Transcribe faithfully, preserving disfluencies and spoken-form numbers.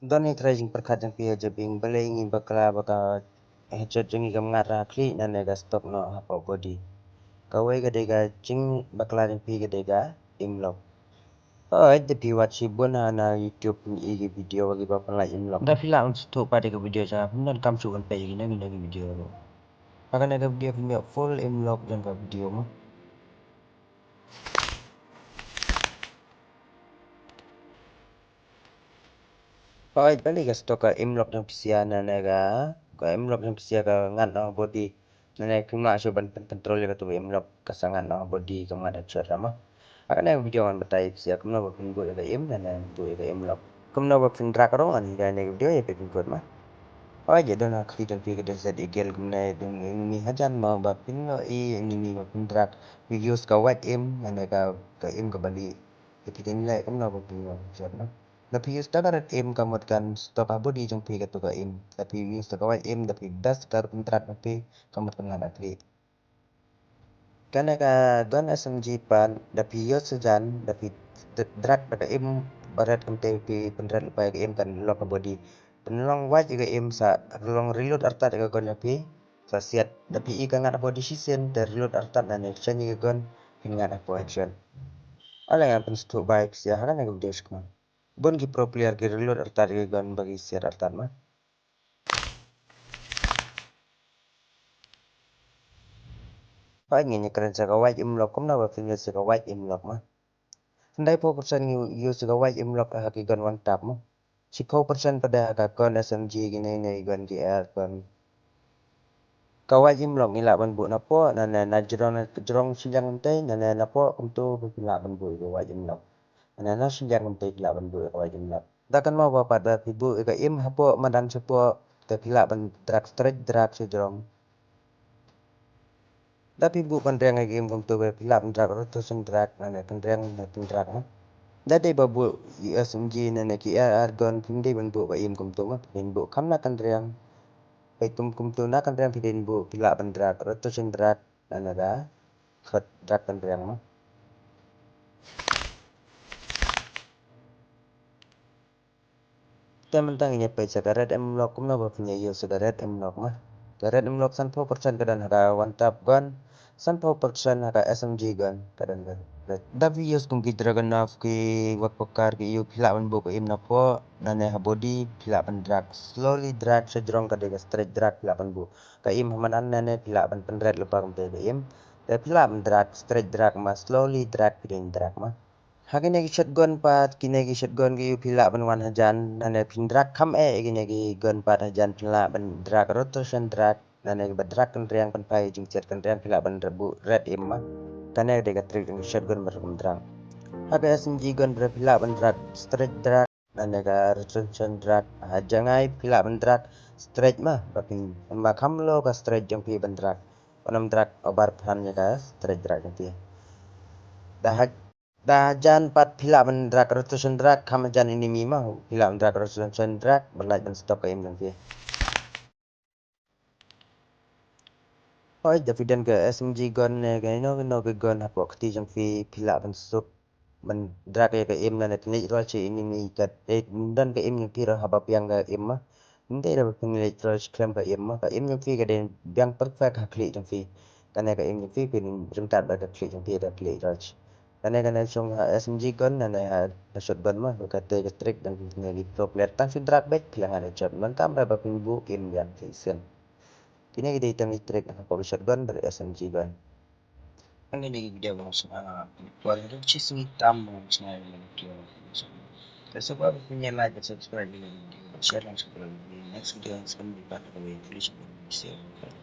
Don ïa ka jingpyrkhat jong phi ha jabieng, balei ngi bakla ba ka headshot jong ngi kam ngat ha khlieh, nane ka stuck noh hapoh body. Kawei ka dei ka jingbakla jong phi ka dei ka aim lock. Hooid, da phi wad shibun ha na YouTube phin i ki video kiba pynlait aim lock. Da phi lah ban sngewthuh pat ïa ka video jong nga, phin donkam shuh ban peit ïa kine kine ki video ruh. Ha kane ka video phin ïoh full aim lock jong ka video mo. Hooid, balei ka stuck ka aim lock jong phi sha, nane ka, ka aim lock jong phi sha ka ngat noh ha body. Nane phim lah shuh ban pyn control ïa katu ka aim lock, ka sa ngat noh ha body, kam ngat headshot mo. Ha kane ka video ngan batai ïa phi sha kumno ba phin buh ïa ka aim, nane buh ïa ka aim lock. Kumno ba phin drag ruh ngan ïa kane ka video ïa phi pynkut mo. Hooid, ïa don ha khlieh jong phi ka dei set eagle kumne, don enemy hajan mo ba phin ïohi enemy ba phin drag. Phi use ka wide aim, nane ka, ka aim kaba lieh. Ïa phi dei leh kumno ba phin ïoh headshot mo. Da phi use da ka red aim ka mut kan stuck ha body jong phi katu ka aim. Da phi use da ka wide aim da phi best ka pyndrag jong phi ka mut kan ngat ha khlieh. Kane ka gun S M G pat da phi use hajan da phi d-, drag da ka aim ba red kumta phi pynret lypa ïa ka aim kan lock ha body. Pynlong wide ïa ka aim sa long reload artat ïa ka gun jong phi. Sa siat da phi i ka ngat ha body shisien te reload artat nane change ïa ka gun phin ngat hapoh headshot. Ale ngan pynsngewthuh bha ïa phi sha ha kane ka video shikmat. Bun ki pro player ki reload artat ïa ka gun ba ki siat artat mo. Hooid, ngin ïa kren sha ka wide aim lock, kumno ba phin use ïa ka wide aim lock mo. Hynriewphew percent ngi use ïa ka wide aim lock ha ki gun one tap mo. Shiphew percent pat de ha ka gun S M G kine kine ki gun ki air gun. Ka wide aim lock ngi lah ban buh napoh, nane na jrong, na jrong shiliang kumtei, nane napoh kumto phi lah ban buh ïa ka wide aim lock. Nane na shiliang kumtei phi lah ban buh ïa ka wide aim lock. Da kynmaw ba pat ba phi buh ïa ka aim hapoh madan shapoh te phi lah ban drag straight drag sha jrong. Da phi buh kynriang ïa ka aim kumto ba phi lah ban drag rotation drag nane kynriang nane pyndrag mo. Da dei ba buh ïa S M G nane ki air gun phim dei ban buh ka aim kumto mo, phin buh kham na kynriang. Peit kum kumto na kynriang phi dei ban buh phi lah ban drag rotation drag nane da khot drag kynriang mo. Te mynta ngin ïa peit sha ka red aim lock kumno ba phin ïa use sha ka red aim lock mo. Ka red aim lock sanphew percent ka don ha ka one tap gun, sanphew percent ha ka S M G gun ka don ka red. Da phi use kum ki Dragunov ki Wadpoker ki ïoh phi lah ban buh ka aim napoh nane ha body phi lah ban drag slowly drag sha jrong ka dei ka straight drag phi lah ban buh. Ka aim ha madan nane phi lah ban pynret lypa kumta ka aim. Te phi lah ban drag straight drag ma slowly drag phi dei ban drag ma. Ha kine ki shotgun pat, kine ki shotgun ki ïoh phi lah ban wan hajan, nane phin drag kham eh, kine ki gun pat hajan phin lah ban drag rotation drag, nane kiba drag kynriang pynphai jingsiat kynriang phi lah ban buh red aim ma. Kane dei ka trick jong ki shotgun ba rukom drag. Ha ka S M G gun ba phi lah ban drag straight drag, nane ka rotation drag, ha jngai phi lah ban drag straight ma, ba phin, ma kham low ka straight jong phi ban drag. Ym drag over phan ïa ka straight drag jong phi. Da ha Da hajan pat phi lah ban drag rotation drag, kham hajan enemy ma, phi lah ban drag rotation drag, ban lait ban stop ka aim jong phi. Hooid, da phi don ka S M G gun ne, ka ino ino ka gun hapoh kti jong phi, phi lah ban suk, ban drag ïa ka aim nane pynleit roi sha enemy ka, eh, don ka aim jong phi ruh haba biang ka aim ma. Ym dei da ba pynleit roi sha khlem ka aim ma, ka aim jong phi ka dei biang perfect ha khlieh jong phi. Kane ka aim jong phi phin ryngkat bad ka khlieh jong phi da pynleit roi. Kane kane shong ha S M G gun, nane ha, ha shotgun ma, kata ka trick jong kine ki pro player tang shu drag beit phi la ngan headshot, man tam ba phin buh aim biang phi sien. Kine ki dei tang ki trick hapoh ki shotgun bad S M G gun. Ang kine ki video ba nga sngewbha nga pynpaw ïa ki sngi tam ba nga sngewbha ïa ki video. Te sngewbha ba phin ïa like bad subscribe ïa ki video, share lang sha ki next video. Sngewbha ba phin ïa like.